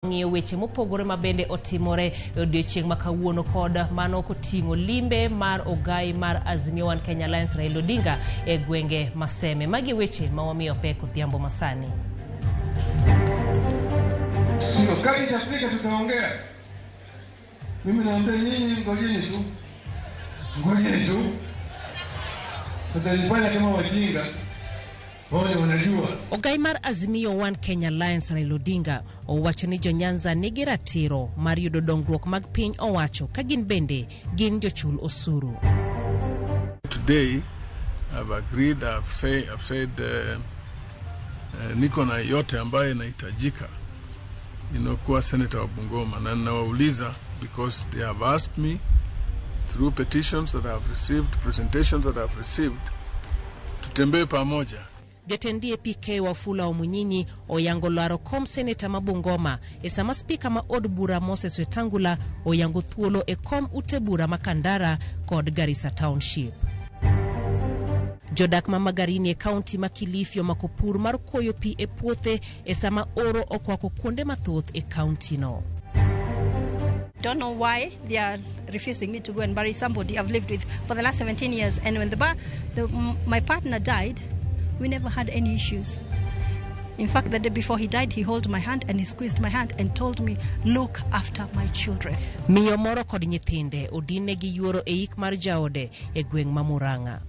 Ng'iyo weche mopogore ma bende otimore e odiechieng' ma kawuono kod mano koting'o limbe mar ogai mar Azimio One Kenya Alliance Raila Odinga e gwenge ma Seme. Magi e weche ma wamiyo pek odhiambo masani. Wakati itafika tutaongea. Mimi naambia nyinyi, ngojeni tu, ngojeni tu. Tutajifanya kama wajinga, wao wanajua. Ogai mar Azimio One Kenya Alliance Raila Odinga owacho ni jo-Nyanza nigi ratiro mar yudo dongruok mag piny owacho ka gin bende gin jochul osuru. Today I've agreed, I've said niko na yote ambayo inahitajika kuwa senator wa Bungoma, na ninawauliza because they have asked me through petitions that I've received, presentations that I've received, tutembee pamoja. Jatend DAP-K Wafula Wamunyinyi oyango laro kom seneta ma Bungoma e sama spika ma od bura Moses Wetangula oyango thuolo e kom ute bura ma Kandara kod Garissa Township. Jodak ma Magarini e kaunti ma Kilifi omako pur mar kuoyo pi e puothe e sama oro okwako kuonde mathoth e kaunti no. Don't know why they are refusing me to go and bury somebody I've lived with for the last 17 years. And when my partner died, we never had any issues. In fact, the day before he died, he held my hand and he squeezed my hand and told me, look after my children. Miyo moro kod nyithinde odinne gi yuoro e ik mar jaode e gweng' ma Murang'a.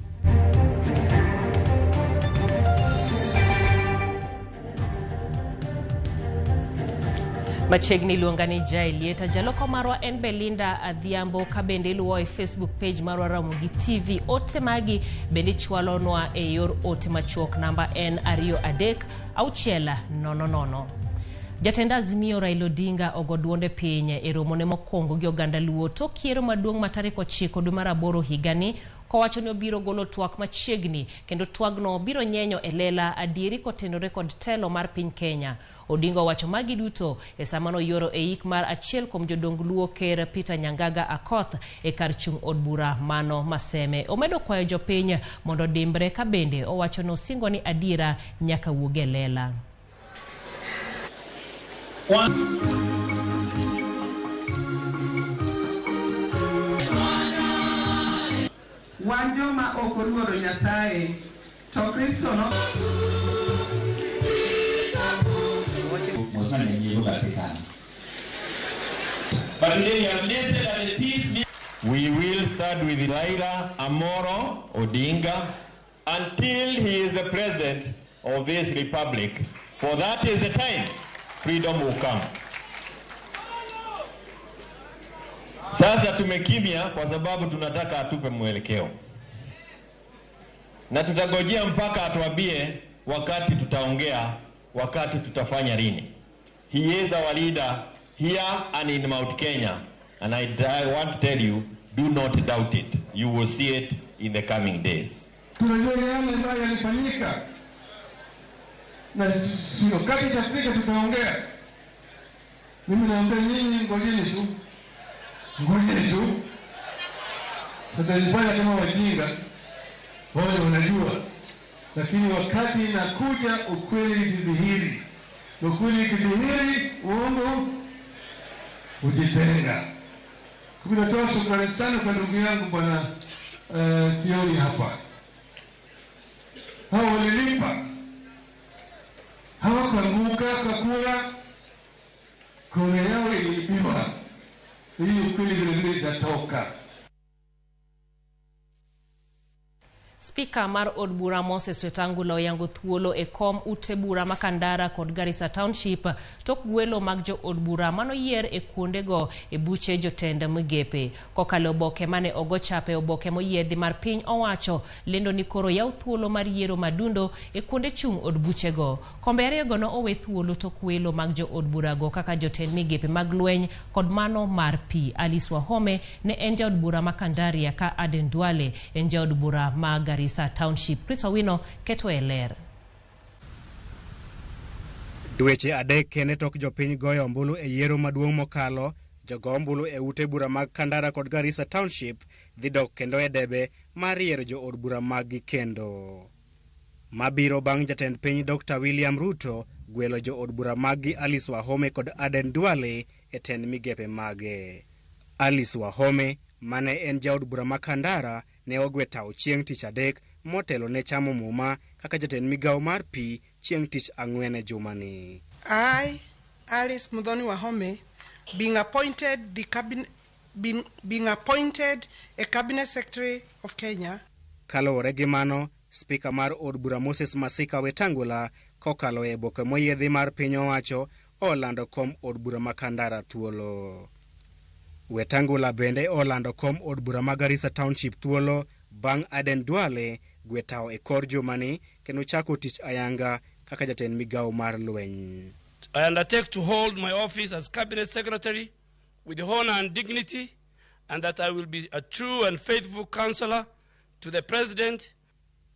Machiegni iluonga ni Jaelieta, jaloko marwa en Belinda Adhiambo, ka bende iluwo e Facebook page marwa Ramogi TV. Ote magi bende ichwalonwa e yor ote machuok, namba en 23600. Jatend Azimio Raila Odinga ogo duonde piny e romone mokwongo gi oganda Luo tok yiero maduong' ma tarik 9 dwe mar 8 higani, kowacho ni obiro golo twak machiegni kendo twagno biro nyenyo e lela adieri kotenore kod telo mar piny Kenya. Odinga owacho magi duto e sama noyuoro e ik mar achiel kuom jodong Luo Ker Peter Nyangaga Akoth e kar chung' od bura mano Maseme. Omedo kwayo jopiny mondo odimbre ka bende owacho ni osingo ni adiera nyaka wuog e lela. Wan joma ok oluoro Nyasaye, to Kristo no But today we have listed that the peace We will start with Raila Amolo Odinga until he is the president of this republic. For that is the time freedom will come. Sasa tumekimya kwa sababu tunataka atupe mwelekeo. Na tutagojea mpaka atuambie wakati tutaongea, wakati tutafanya lini. He is our leader here and in Mount Kenya. And I want to tell you, do not doubt it. You will see it in the coming days. Tunajua yale ambayo yalifanyika, na wakati itafika tutaongea. Mimi naambia nyinyi, ngojeni tu, ngojeni tu. Tutajifanya kama wajinga, wao wanajua, lakini wakati inakuja ukweli ukidhihiri, ukweli ukidhihiri, uongo hujitenga. Natoa shukrani sana kwa ndugu yangu Bwana Kioni hapa. Hao walilipa, hawakuanguka kwa kura, kura yao iliibiwa. Hii ukweli vile vile itatoka. Spika mar od bura Moses Wetangula oyango thuolo e kom ute bura ma Kandara kod Garissa Township tok gwelo mag jo od bura manoyier e kuondego e buche jotend migepe. Kokalo oboke mane ogo chape oboke moyiedhi mar piny owacho lendo ni koro yaw thuolo mar yiero madundo e kuonde chung' od buchego. Kombe ariyogo no owe thuolo tok welo mag jo od burago kaka jotend migepe mag lweny kod mano mar pi. Alice Wahome ne en jaod bura ma Kandaria ka Aden Duale en jaod bura ma Garissa Township. Chris Owino keto e ler. Dweche adek kende tok jopiny goyo ombulu e yiero maduong' mokalo, jogo ombulu e ute bura mag Kandara kod Garissa Township dhi dok kendo e debe mar yiero jo od bura maggi kendo. Mabiro bang' jatend piny Dr. William Ruto gwelo jo od bura maggi Alice Wahome kod Aden Duale e tend migepe mage. Alice Wahome mane en jaod bura ma Kandara ne ogwe tao chieng' tich adek motelo ne chamo muma kaka jatend migawo mar pi chieng' tich ang'wen e jumani. I, Alice Muthoni Wahome, being appointed the cabinet, being appointed a cabinet secretary of Kenya. Kaluwore gi mano, spika mar od bura Moses Masika Wetangula kokalo e boke moyiedhi mar piny owacho olando kom od bura ma Kandara thuolo. Wetangula bende olando kom od bura ma Garissa Township thuolo bang' Aden Duale gwe tao e kor jumani kendo chako tich ayanga kaka jatend migawo mar lweny. I undertake to hold my office as Cabinet Secretary with honor and dignity, and that I will be a true and faithful counselor to the President.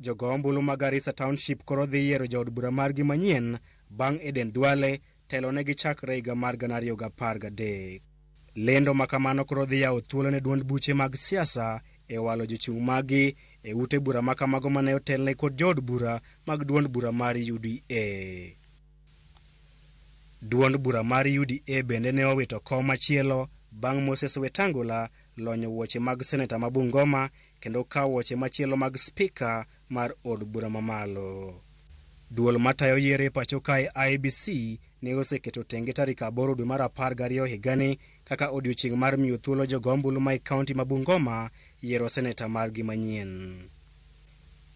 Jogo ombulu ma Garissa Township koro dhi yiero jaod bura margi manyien bang' Eden Duale telonegi chakre higa mar 2013. Lendo ma kamano koro dhi yawo thuolo ne duond buche mag siasa e walo jochung' maggi e ute bura ma kamago mane otelne kod jood bura mag duond bura mar UDA. Duond bura mar UDA bende ne owito kom machielo bang' Moses Wetangula lonyo wuoche mag seneta ma Bungoma kendo kawo wuoche machielo mag spika mar od bura mamalo. Duol matayo yiero e pacho kae IEBC ne oseketo tenge tarik 8 dwe mar 12 higani kaka odiochieng' mar miyo thuolo jogo ombulu ma e kaunti ma Bungoma yiero seneta margi manyien.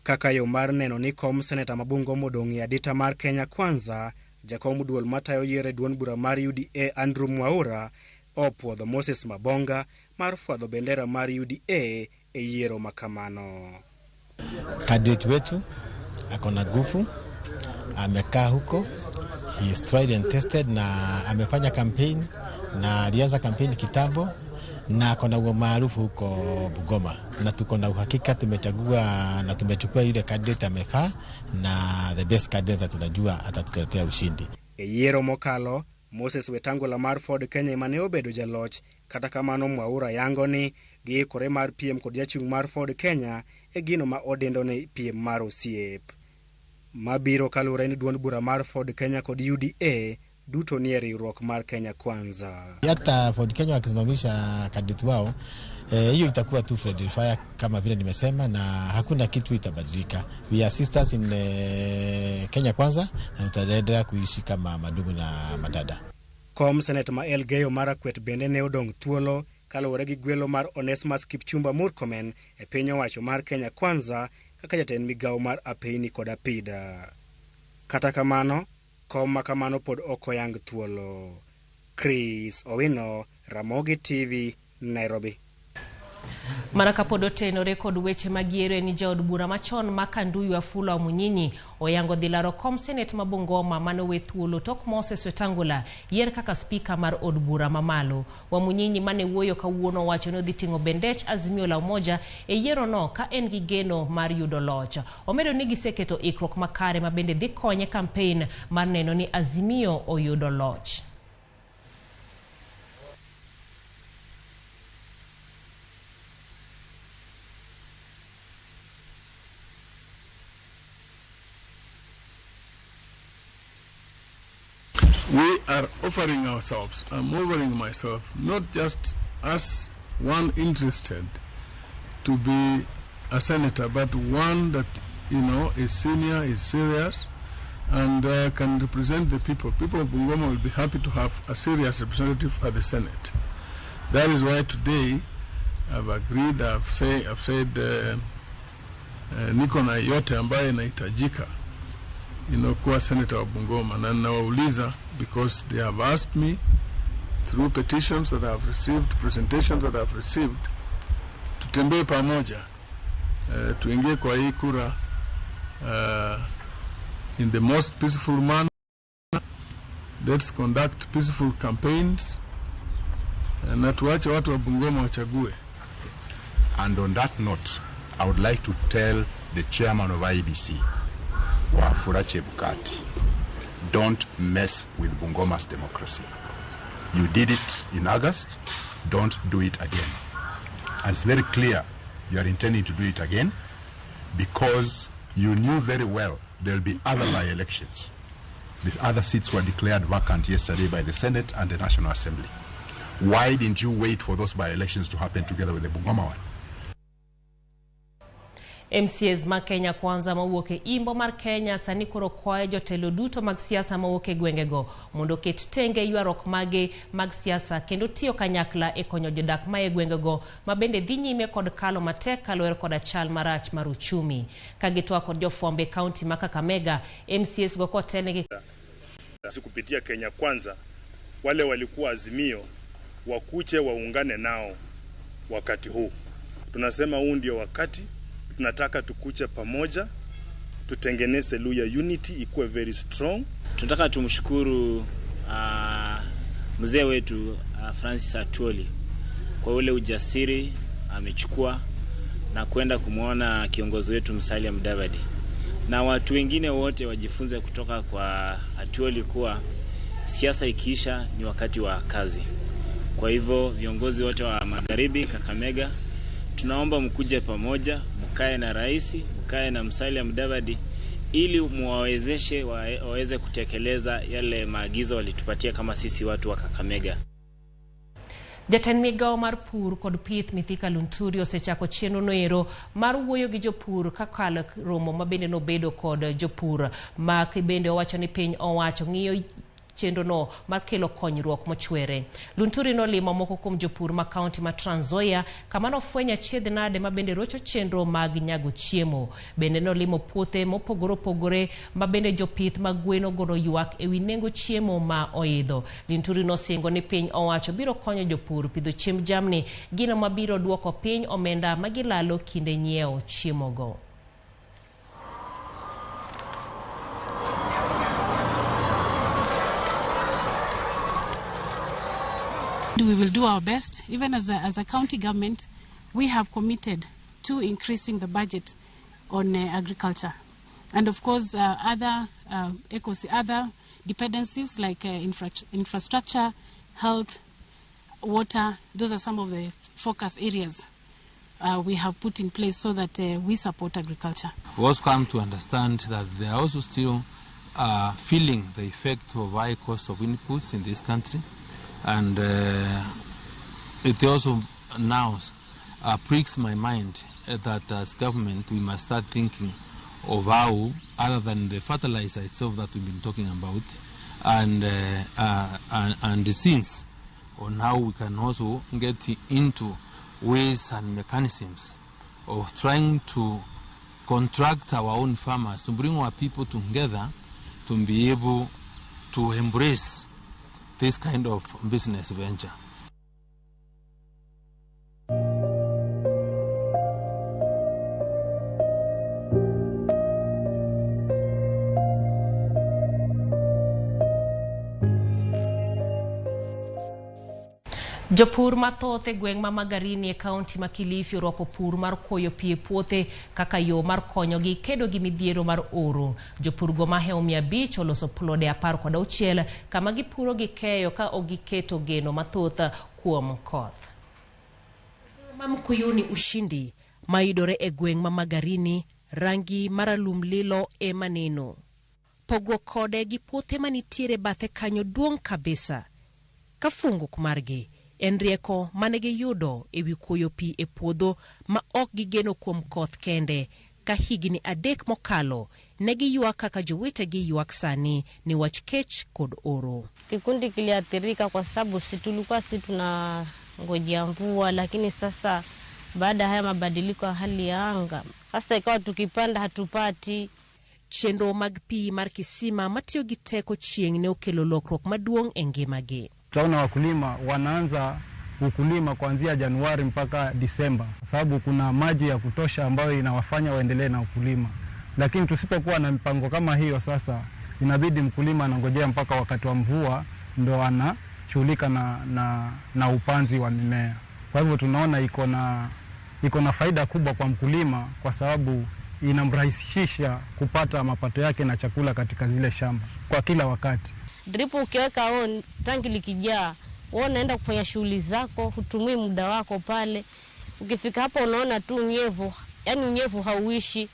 Kaka yo mar neno ni kom seneta ma Bungoma odong' e adita mar Kenya Kwanza, jakom duol matayo yiero e duond bura mar UDA Andrew Mwaura opuodho Moses Mabonga mar fwadho bendera mar UDA e yiero makamano. Candidate wetu ako na nguvu, amekaa huko, he is tried and tested, na amefanya campaign na alianza campaign kitambo na ako na umaarufu huko Bungoma, na tuko na uhakika tumechagua na tumechukua yule candidate amefaa, na the best candidate tunajua atatuletea ushindi. E yiero mokalo, Moses Wetangula mar Ford Kenya ema ne obedo jaloch. Kata kamano Mwaura yango ni giikore mar piem kod jachung' mar Ford Kenya e gino ma odendo ni piem mar osiep. Mabiro kaluwore ni duond bura mar Ford Kenya kod UDA duto nie riwruok mar Kenya Kwanza. Hata Ford Kenya wakisimamisha candidate wao, hiyo itakuwa tu friendly fire kama vile nimesema, na hakuna kitu itabadilika. We are sisters in Kenya Kwanza na tutaendelea kuishi kama madugu na madada. Kom Seneta ma Elgeyo Marakwet bende ne odong' thuolo kaluwore gi gwelo mar Onesmus Kipchumba Murkomen e piny owacho mar Kenya Kwanza kaka jatend migawo mar apeyni kod apida. Kata kamano, kom ma kamano pod ok oyang thuolo. Chris Owino, Ramogi TV, Nairobi. Mana kapod otenore kod weche mag yiero ni jaod bura machon ma Kanduyi Wafula Wamunyinyi oyango dhi laro kom senet ma Bungoma mane owe thuolo tok Moses Wetangula yier kaka spika mar od bura mamalo. Wamunyinyi mane wuoyo kawuono owacho ni odhi ting'o bendech Azimio la Umoja e yiero no ka en gi geno mar yudo loch. Omedo ni giseketo ikruok makare ma bende dhi konye campaign mar neno ni Azimio oyudo loch. We are offering ourselves, I'm offering myself, not just as one interested to be a senator, but one that, you know, is senior, is serious, and can represent the people. People of Bungoma will be happy to have a serious representative at the Senate. That is why today I've agreed, I've said niko na yote ambaye inahitajika, you know, kuwa senator wa Bungoma, na ninawauliza because they have asked me through petitions that I've received, presentations that I've received, tutembee pamoja, tuingie kwa hii kura in the most peaceful manner. Let's conduct peaceful campaigns na tuache watu wa Bungoma wachague. And on that note, I would like to tell the chairman of IEBC, Wafula Chebukati, don't mess with Bungoma's democracy. You did it in August, don't do it again. And it's very clear you are intending to do it again because you knew very well there'll be other by-elections. These other seats were declared vacant yesterday by the Senate and the National Assembly. Why didn't you wait for those by-elections to happen together with the Bungoma one? MCAs ma Kenya Kwanza mawuok e imbo mar Kenya sani koro kwayo jotelo duto mag siasa mawuok e gwengego mondo oket tenge ywaruok mage mag siasa kendo tiyo kanyakla e konyo jodak ma e gwengego ma bende dhi nyime kod kalo matek kaluwore koda chal marach mar uchumi. Ka gitwak kod jofwambo e kaunti ma Kakamega, MCAs go kotelnegi kupitia Kenya Kwanza, wale walikuwa Azimio wakuche waungane nao wakati huu. Tunasema huu ndio wakati tunataka tukuche pamoja, tutengeneze Luhya unity ikuwe very strong. Tunataka tumshukuru mzee wetu Francis Atwoli kwa ule ujasiri amechukua na kwenda kumwona kiongozi wetu Musalia Mudavadi, na watu wengine wote wajifunze kutoka kwa Atwoli kuwa siasa ikiisha ni wakati wa kazi. Kwa hivyo viongozi wote wa Magharibi, Kakamega, tunaomba mkuje pamoja, mkae na rais, mkae na Musalia Mudavadi ili muwawezeshe waweze kutekeleza yale maagizo walitupatia kama sisi watu wa Kakamega. Jatend migao mar pur kod pith Mithika Linturi osechako chenro noero mar wuoyo gi jopur kakalo romo ma bende nobedo kod jopur ma bende owacho ni piny owacho ng'iyo chenro no mar kelo konyruok mochwere. Linturi nolimo moko kuom jopur ma kaunti ma Trans Nzoia kama nofwenyo achiedh nade ma bende rocho chenro mag nyago chiemo. Bende nolimo puothe mopogore opogore ma bende jopith mag gwen ogolo ywak ewi nengo chiemo ma oidho. Linturi nosingo ni piny owacho biro konyo jopur pidho chiemb jamni, gino mabiro duoko piny omenda ma gilalo kinde nyiewo chiemogo. We will do our best. Even as a county government, we have committed to increasing the budget on agriculture. And of course, other dependencies like infrastructure, health, water, those are some of the focus areas we have put in place so that we support agriculture. We also come to understand that they are also still feeling the effect of high cost of inputs in this country. And it also now pricks my mind that as government we must start thinking of how, other than the fertilizer itself that we've been talking about, and the scenes on how we can also get into ways and mechanisms of trying to contract our own farmers, to bring our people together to be able to embrace this kind of business venture. Jopur mathoth e gweng' ma Magarini e kaunti ma Kilifi orwako pur mar kuoyo pi e puothe kaka yo mar konyogi kedo gi midhiero mar oro. Jopur go mahewo 500 oloso plode 16 kama gipuro gi keyo ka ok giketo geno mathoth kuom koth. Ma Mkuyuni Ushindi mayudore e gweng' ma Magarini, rangi maralum lilo ema neno. Pogruok kode gi puothe manitiere bathe kanyo duong' kabisa. Ka funguok margi en rieko mane giyudo ewi kuoyo pi e puodho ma ok gigeno kuom koth kende, ka higni 3 mokalo ne giywak kaka jowetegi ywak sani ni wach kech kod oro. Kikundi kiliathirika kwa sababu si tulikuwa si tunangojea mvua, lakini sasa baada haya mabadiliko ya hali ya anga sasa ikawa tukipanda hatupati. Chenro mag pi mar kisima matiyo gi teko chieng' ne okelo lokruok maduong' e ngimagi. Tutaona wakulima wanaanza ukulima kuanzia Januari mpaka Disemba, sababu kuna maji ya kutosha ambayo inawafanya waendelee na ukulima. Lakini tusipokuwa na mpango kama hiyo, sasa inabidi mkulima anangojea mpaka wakati wa mvua ndo anashughulika na upanzi wa mimea. Kwa hivyo tunaona iko na faida kubwa kwa mkulima, kwa sababu inamrahisisha kupata mapato yake na chakula katika zile shamba kwa kila wakati. Drip ukiweka on tanki likijaa, wewe unaenda kufanya shughuli zako, hutumii muda wako pale. Ukifika hapo unaona tu unyevu, yani unyevu hauishi.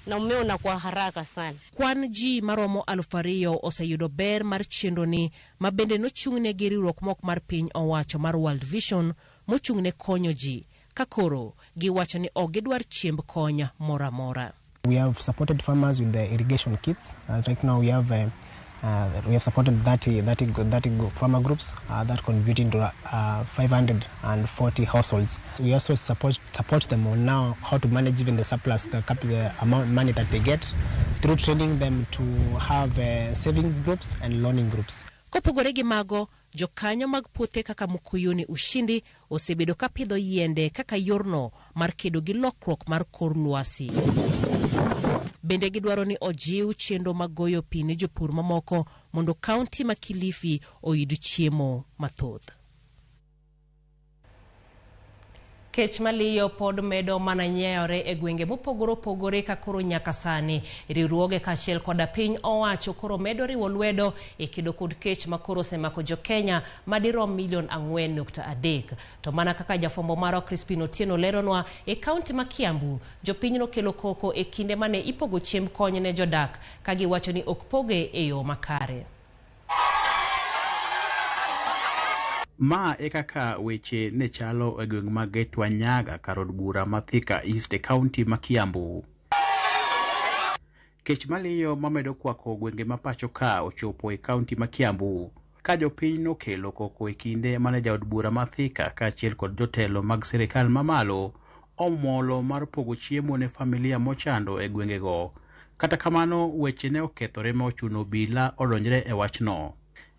Na mmea unakuwa haraka sana. Kwan ji maromo 2,000 oseyudo ber mar chenroni ma bende nochung'ne gi riwruok mok mar piny owacho mar World Vision mochung'ne konyo ji ka koro giwacho ni ok gidwar chiemb kony moro amora. We have supported farmers with the irrigation kits. Right now we have supported 30 farmer groups that contributing to 540 households. We also support them on now how to manage even the surplus, the amount money that they get through training them to have savings groups and loaning groups. Kopogore gi mago, jokanyo mag puothe kaka Mukuyuni Ushindi osebedo ka pidho yiende kaka yorno mar kedo gi lokruok mar kor lwasi. Bende gidwaro ni ojiw chenro mag goyo pi ne jopur mamoko mondo kaunti ma Kilifi oyud chiemo mathoth. Kech maliyo pod medo mana nyayore e gwenge mopogore opogore ka koro nyaka sani. Riwruoge kaachiel koda piny owacho koro medo riwo lwedo e kedo kod kech ma koro osemako jo-Kenya madirom milion 4.3. To mana kaka jafwambo marwa Crispin Otieno leronwa, e kaunti ma Kiambu, jopiny nokelo koko e kinde mane ipogo chiemb kony ne jodak ka giwacho ni ok poge e yo makare. Ma e kaka weche ne chalo e gweng' mag Twanyaga kar od bura ma Thika East e kaunti ma Kiambu. Kech maliyo mamedo kwako gwenge ma pacho ka ochopo e kaunti ma Kiambu ka jopiny nokelo koko e kinde mane jaod bura ma Thika kaachiel kod jotelo mag sirikal mamalo omolo mar pogo chiemo ne familia mochando e gwengego. Kata kamano weche ne okethore ma ochuno obila odonjre e wachno.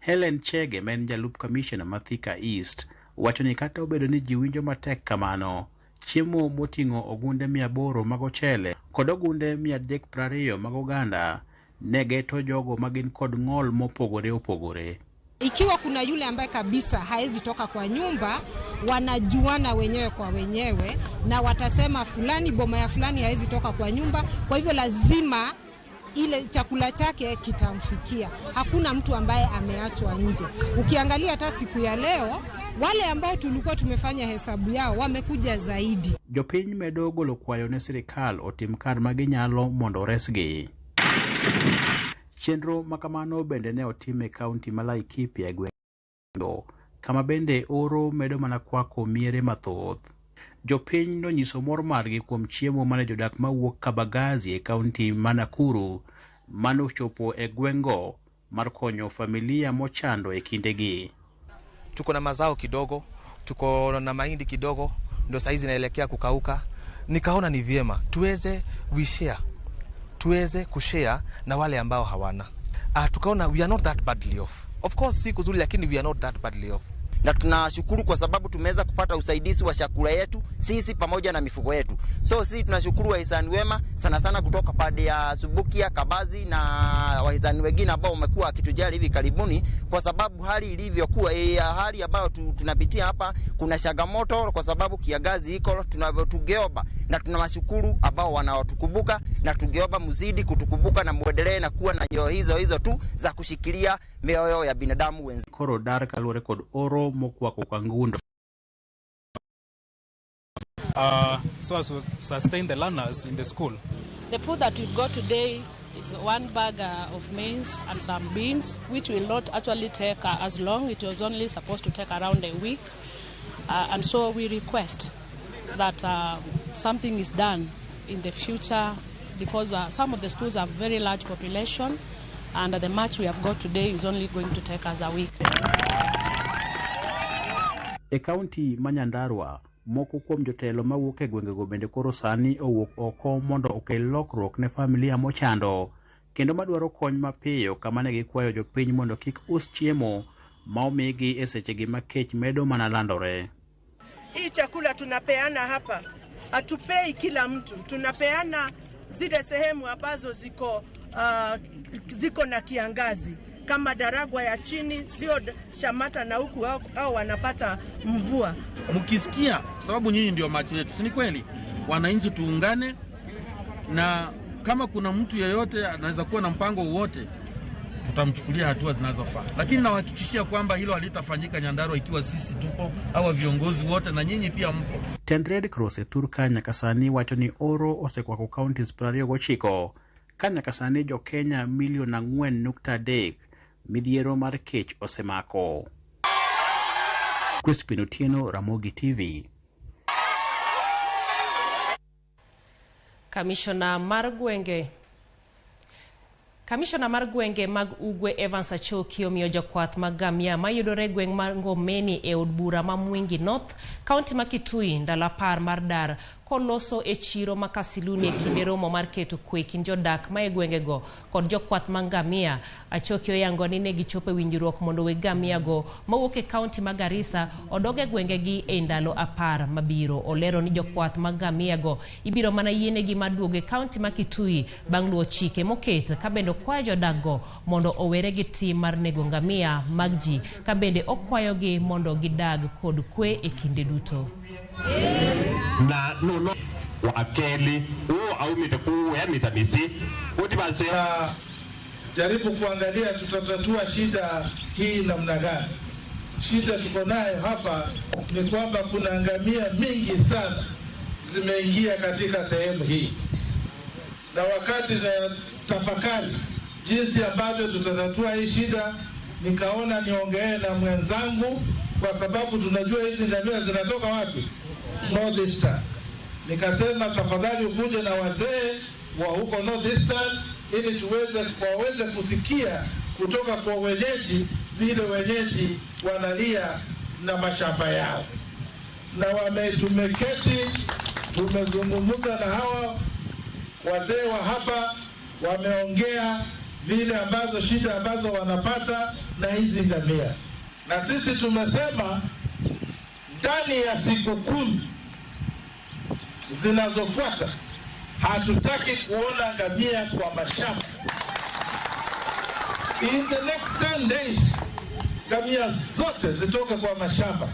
Helen Chege ma en jalup kamishna ma Thika East wacho ni kata obedo ni ji winjo matek kamano, chiemo moting'o ogunde 800 mag ochele kod ogunde 320 mag oganda ne geto jogo ma gin kod ng'ol mopogore opogore. Ikiwa kuna yule ambaye kabisa haezi toka kwa nyumba, wanajuana wenyewe kwa wenyewe na watasema fulani, boma ya fulani haezi toka kwa nyumba, kwa hivyo lazima ile chakula chake kitamfikia. Hakuna mtu ambaye ameachwa nje. Ukiangalia hata siku ya leo, wale ambao tulikuwa tumefanya hesabu yao wamekuja zaidi. Jopiny medo golo kwayo ne sirikal otim kar ma ginyalo mondo oresgi. Chenro makamano bende ne otim e kaunti ma Laikipia e gweng'no, kama bende oro medo mana kwako miere mathoth. Jopiny nonyiso mor margi kuom chiemo mane jodak mawuok Kabagazi e kaunti ma Nakuru manochopo e gweng'go mar konyo familia mochando e kindegi. Tuko na mazao kidogo, tuko na mahindi kidogo, ndio saizi inaelekea kukauka. Nikaona ni vyema tuweze we share, tuweze kushare na wale ambao hawana. Tukaona we are not that badly off. Of course si kuzuri, lakini we are not that badly off. Na tunashukuru kwa sababu tumeweza kupata usaidizi wa chakula yetu sisi pamoja na mifugo yetu. So sisi tunashukuru wahisani wema sana sana kutoka pande ya Subukia, Kabazi na wahisani wengine ambao wamekuwa wakitujali hivi karibuni, kwa sababu hali ilivyokuwa, hali ambayo tunapitia hapa kuna changamoto kwa sababu kiangazi iko, tunavyotugeoba na tunawashukuru ambao wanaotukumbuka, na tungeomba mzidi kutukumbuka na muendelee na kuwa na nyoyo hizo hizo tu za kushikilia mioyo ya binadamu wenzi. Koro dar kaluwore kod oro mokwako Kangundo. So as to sustain the learners in the school. The food that we got today is one bag of maize and some beans, which will not actually take as long. It was only supposed to take around a week. And so we request that something is done in the future, because some of the schools have very large population, and the much we have got today is only going to take us a week. E kaunti ma Nyandarua, moko kuom jotelo mawuok e gwengego bende koro sani owuok oko mondo okel lokruok ne familia mochando kendo madwaro kony mapiyo, kama ne gikwayo jopiny mondo kik us chiemo ma omigi e sechegi ma kech medo mana landore. Hii chakula tunapeana hapa, hatupei kila mtu, tunapeana zile sehemu ambazo ziko na kiangazi kama Daragwa ya chini, sio Shamata na huku au wanapata mvua. Mkisikia, sababu nyinyi ndio macho yetu, si ni kweli? Wananchi tuungane, na kama kuna mtu yeyote anaweza kuwa na mpango wowote, Tutamchukulia hatua zinazofaa, lakini nawahakikishia kwamba hilo halitafanyika Nyandarua ikiwa sisi tupo, hawa viongozi wote na nyinyi pia mpo. Tend Red Cross e thur ka nyaka sani wacho ni oro osekwako counties 29 ka nyaka sani jo Kenya milion 4.3 midhiero mar kech osemako. Crispin Otieno, Ramogi TV. Kamishona mar gwenge mag Ugwe Evans Achoki omiyo jakwath mag ngamia mayudore e gweng' mar Ngomeni e od bura ma Mwingi North, kaunti ma Kitui ndalo 10 mar dar koloso e chiro ma Kasiluni e kinde romo mar keto kwe e kind jodak ma e gwengego kod jokwath mag ngamia. Achoki oyango ni ne gichopo e winjruok mondo weg ngamia-go mawuok e kaunti ma Garissa odog e gwengegi e ndalo 10 mabiro. Olero ni jokwath mag ngamia-go ibiro mana yienegi mar duogo e kaunti ma Kitui bang' luwo chike moket, ka bende okwayo jodakgo mondo owere gi tim mar nego ngamia mag ji, ka bende okwayogi mondo gidag kod kwe e kinde duto. Na nono wakeli huo aumite kuya misi jaribu kuangalia tutatatua shida hii namna gani. Shida tuko nayo hapa ni kwamba kuna ngamia mingi sana zimeingia katika sehemu hii, na wakati na tafakari jinsi ambavyo tutatatua hii shida, nikaona niongee na mwenzangu, kwa sababu tunajua hizi ngamia zinatoka wapi, North Eastern. Nikasema tafadhali ukuje na wazee wa huko North Eastern ili waweze kusikia kutoka kwa wenyeji vile wenyeji wanalia na mashamba yao. Na tumeketi tumezungumza na hawa wazee wa hapa, wameongea vile ambazo shida ambazo wanapata na hizi ngamia. Na sisi tumesema ndani ya siku 10 zinazofuata hatutaki kuona ngamia kwa mashamba. In the next 10 days ngamia zote zitoke kwa mashamba.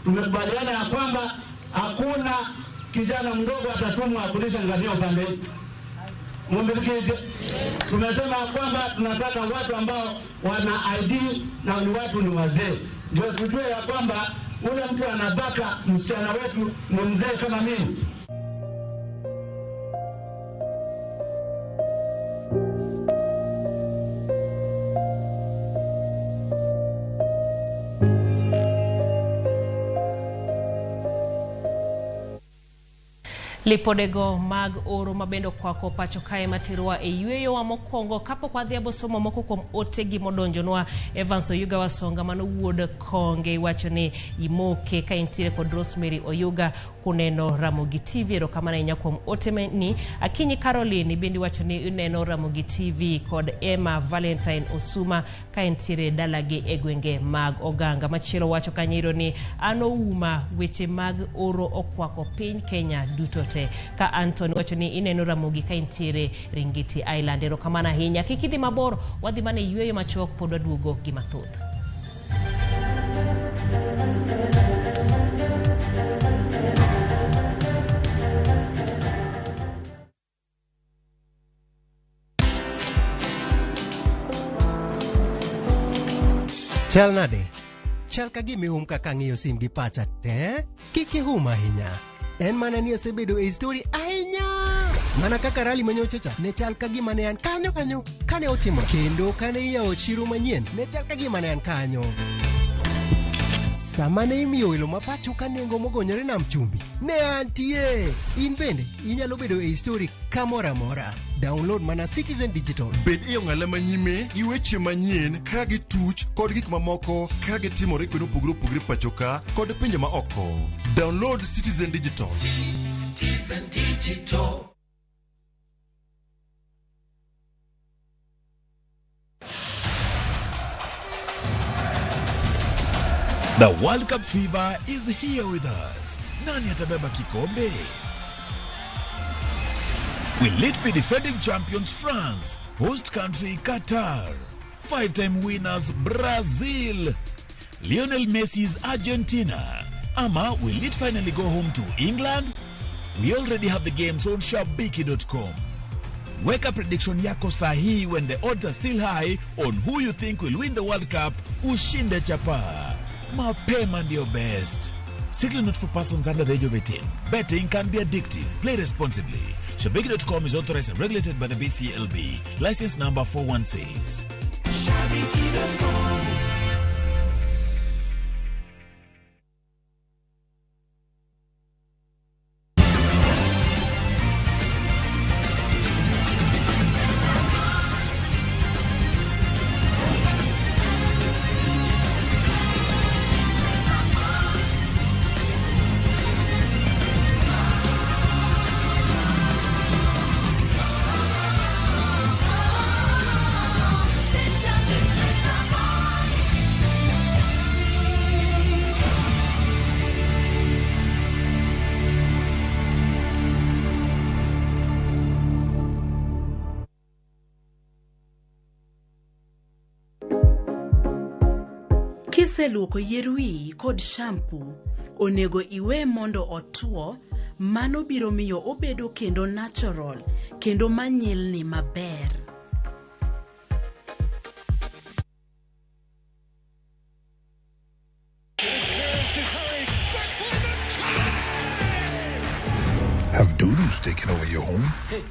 Tumekubaliana ya kwamba hakuna kijana mdogo atatumwa kulisha ngamia upande. Ng'ombe. Tumesema kwamba tunataka watu ambao wana ID na ni watu ni wazee, ndio tujue ya kwamba ule mtu anabaka msichana wetu ni mzee kama mimi. Lipodego mag oro mabende okwako pacho kae matirwa e yweyowa mokwongo kapok wadhi somo moko kuom otegi modonjonwa. Evans Oyuga Wasonga mano wuod Konge iwacho ni imoke ka intiere kod Rosemary Oyuga kuneno Ramogi TV. Erokamano ahinya kuom ote ni. Akinyi Caroline bende iwacho ni ineno Ramogi TV kod Emma Valentine Osuma ka intiere dalagi e gwenge mag Oganga. Machielo wacho kanyo ni an ouma weche mag oro okwako piny Kenya duto te. Ka Anthony wacho ni ineno Ramogi ka intiere Ringiti Island. Erokamano ahinya. Kik idhi mabor, wadhi mana e yweyo machuok pod waduogo gi mathoth. Chal nade? Chal ka gima ihum kaka ang'iyo sim gi pacha te? Kik ihum ahinya. En mana ni asebedo e story ahinya. Mana kaka rally manyocha cha ne chal ka gima ne an kanyo kanyo kane otimo, kendo kane iyawo chiro manyien ne chal ka gima ne an kanyo. Sama ne imiyo welo ma pacho ka nengo mogonyore nam chumbi, ne antie. In bende inyalo bedo e story kamoro amora. Download mana Citizen Digital. Bed e ong'ala manyime gi weche manyien ka gituch kod gik mamoko ka gitimore kuonde mopogore opogore pacho ka kod pinje ma oko. Download Citizen Digital. Citizen Digital. The World Cup fever is here with us. Nani atabeba kikombe? Will it be defending champions France, host country Qatar, five-time winners Brazil, Lionel Messi's Argentina? Ama will it finally go home to England? We already have the games on Shabiki.com. Weka prediction yako sahihi when the odds are still high on who you think will win the World Cup. Ushinde chapa. Mapema ndio best. Strictly not for persons under the age of 18. Betting can be addictive. Play responsibly. Shabiki.com is authorized and regulated by the BCLB. License number 416. Shabiki.com. Kiseluoko yier wiyi kod shampoo, onego iwe mondo otuo, mano biro miyo obedo kendo natural kendo manyilni maber. Have dudus taken over your home? Hey.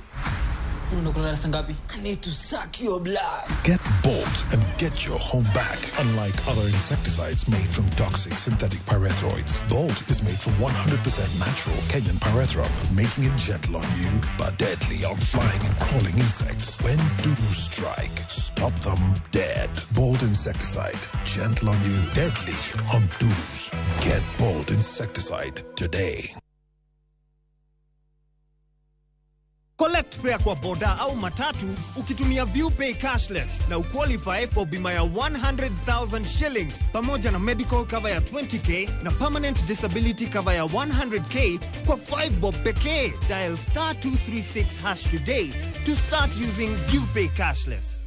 I need to suck your blood. Get Bolt and get your home back. Unlike other insecticides made from toxic synthetic pyrethroids, Bolt is made from 100% natural Kenyan pyrethrum, making it gentle on you but deadly on flying and crawling insects. When dudus strike, stop them dead. Bolt insecticide, gentle on you, deadly on dudus. Get Bolt insecticide today. Collect fare kwa boda au matatu ukitumia ViewPay cashless na uqualify for bima ya 100,000 shillings pamoja na medical cover ya 20k na permanent disability cover ya 100k kwa 5 bob pekee. Dial star 236 hash today to start using ViewPay cashless.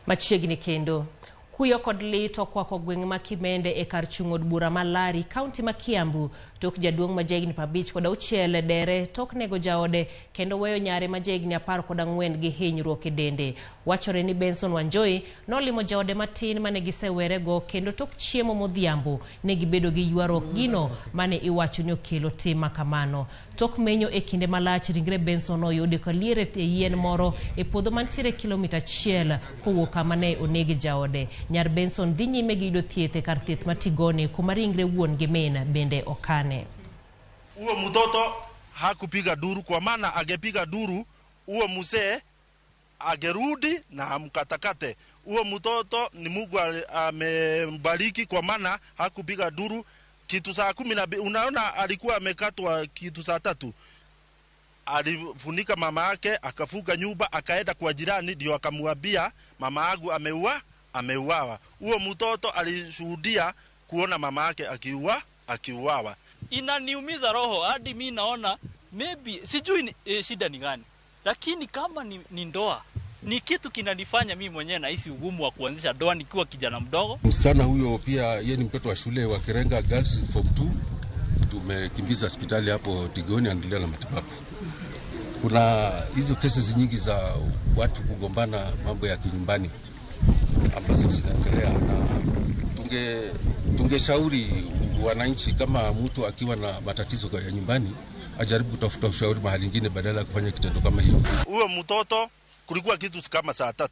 Machiegni kendo kuyo kod lit okwako gweng' ma Kimende e kar chung' od bura ma Lari, kaunti ma Kiambu, tok jaduong' ma jahigni 56 dere tok nego jaode kendo weyo nyare ma jahigni 14 gi hinyruok e dende. Wachore ni Benson Wanjohi nolimo jaode matin mane gisewerego kendo tok chiemo modhiambo ne gibedo gi ywaruok gino mane iwacho ni okelo tim ma kamano. Tok menyo e kinde malach, ringre Benson noyudi koliere e yien moro e puodho mantiere kilomita 1 kowuok kama ne onegi jaode. Nyar Benson dhi nyime gi yudo thieth e kar thieth ma Tigoni kuma ringre wuon gi min bende okane. Huo mtoto hakupiga duru, kwa maana angepiga duru huo mzee agerudi na amkatakate. Huo mtoto ni Mungu amembariki kwa maana hakupiga duru kitu saa 12. Unaona alikuwa amekatwa kitu saa 3. Alifunika mama yake, akafuga nyumba, akaenda kwa jirani ndio akamwambia mama yangu ameuawa. Huo mtoto alishuhudia kuona mama yake akiuawa. Inaniumiza roho hadi mimi naona maybe sijui shida ni gani. Lakini kama ni ndoa, ni kitu kinanifanya mimi mwenyewe nahisi ugumu wa kuanzisha ndoa nikiwa kijana mdogo. Msichana huyo pia yeye ni mtoto wa shule wa Kirenga Girls Form 2. Tumekimbiza hospitali hapo Tigoni, anaendelea na matibabu. Kuna hizo cases nyingi za watu kugombana mambo ya kinyumbani ambazo zinaendelea, na tungeshauri wananchi kama mtu akiwa na matatizo ya nyumbani ajaribu kutafuta ushauri mahali nyingine badala ya kufanya kitendo kama hiyo. Huyo mtoto kulikuwa kitu kama saa 3.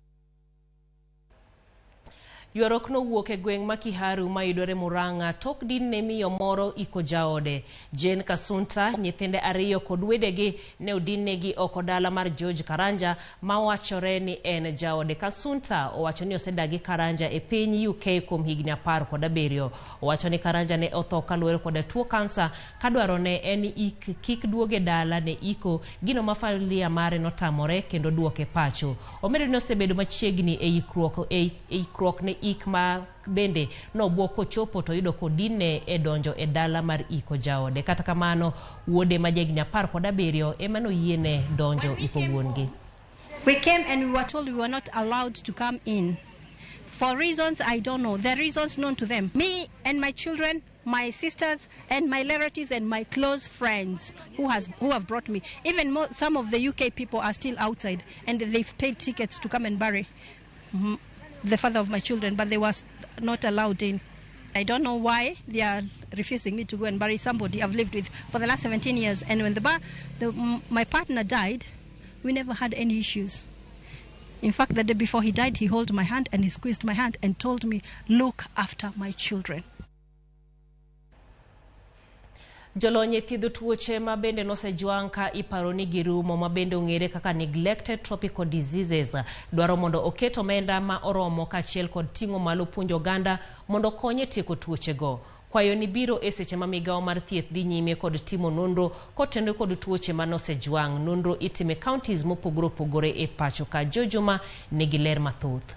Ywaruok nowuok e gweng' ma Kiharu mayudore Murang'a tok din ne miyo moro iko jaode. Jane Kasunta, nyithinde 2 kod wedegi ne odinnegi oko dala mar George Karanja ma wachore ni en jaode. Kasunta owacho ni osedagi Karanja e piny UK kuom higni 17. Owacho ni Karanja ne otho kaluwore kod tuo kansa kadwarone en kik duoge dala ne iko gino ma familia mare notamore kendo duoke pacho. Omedo ni osebedo machiegni e ikruok ne ik ma bende nobwok kochopo to yudo kodine e donjo e dala mar iko jaode. Kata kamano wuode ma jahigni 17 ema noyiene donjo iko wuon-gi. We came and we were told we were not allowed to come in. For reasons I don't know, the reasons known to them. Me and my children, my sisters and my relatives and my close friends who have brought me. Even more, some of the UK people are still outside and they've paid tickets to come and bury the father of my children, but they was not allowed in. I don't know why they are refusing me to go and bury somebody I've lived with for the last 17 years. And when my partner died, we never had any issues. In fact, the day before he died, he held my hand and he squeezed my hand and told me, look after my children. Jolony e thiedho tuoche ma bende nosejwang' ka iparo ni girumo ma bende ong'ere kaka neglected tropical diseases dwaro mondo oket omenda ma oromo kaachiel kod ting'o malo puonjo oganda mondo okony e tieko tuochego. Kwayo ni biro e seche ma migawo mar thieth dhi nyime kod timo nonro kotenore kod tuoche ma nosejwang'. Nonro itime counties mopogore opogore e pacho ka. Jojuma nigi ler mathoth.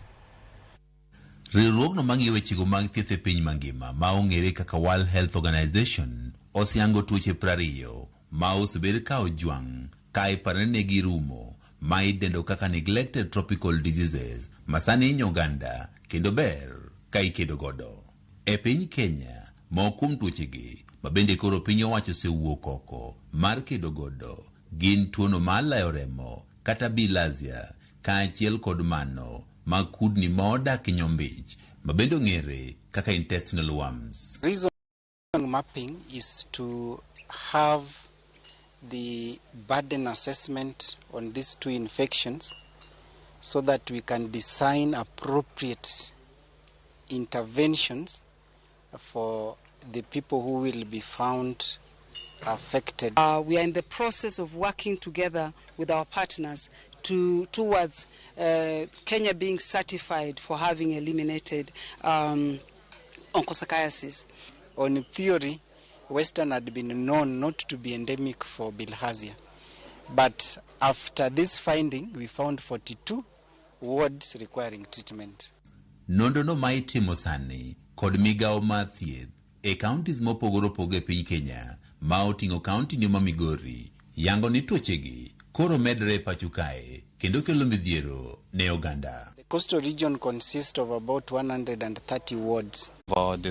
Riwruogno mang'iyo wechego mag thieth e piny mangima ma ong'ere kaka World Health Organization oseyango tuoche 20 ma osebed ka ojwang' ka iparo ni ne girumo ma idendo kaka neglected tropical diseases ma sani hinyo oganda kendo ber ka ikedo godo. E piny Kenya, moko kuom tuochegi ma bende koro piny owacho osewuok oko mar kedo godo gin tuono mar layo remo kata bilharzia kaachiel kod mano mag kudni ma odak e nyombich ma bende ong'ere kaka intestinal worms. Reason mapping is to have the burden assessment on these two infections so that we can design appropriate interventions for the people who will be found affected. We are in the process of working together with our partners towards Kenya being certified for having eliminated onchocerciasis. On theory, Western had been known not to be endemic for bilharzia. But after this finding, we found 42 wards requiring treatment. Nonro no ma itimo sani kod migawo mar thieth e counties mopogore opogore e piny Kenya ma oting'o kaunti ma Migori yango ni tuochegi koro medore e pacho kae kendo kelo midhiero ne oganda. The coastal region consists of about 130 wards. The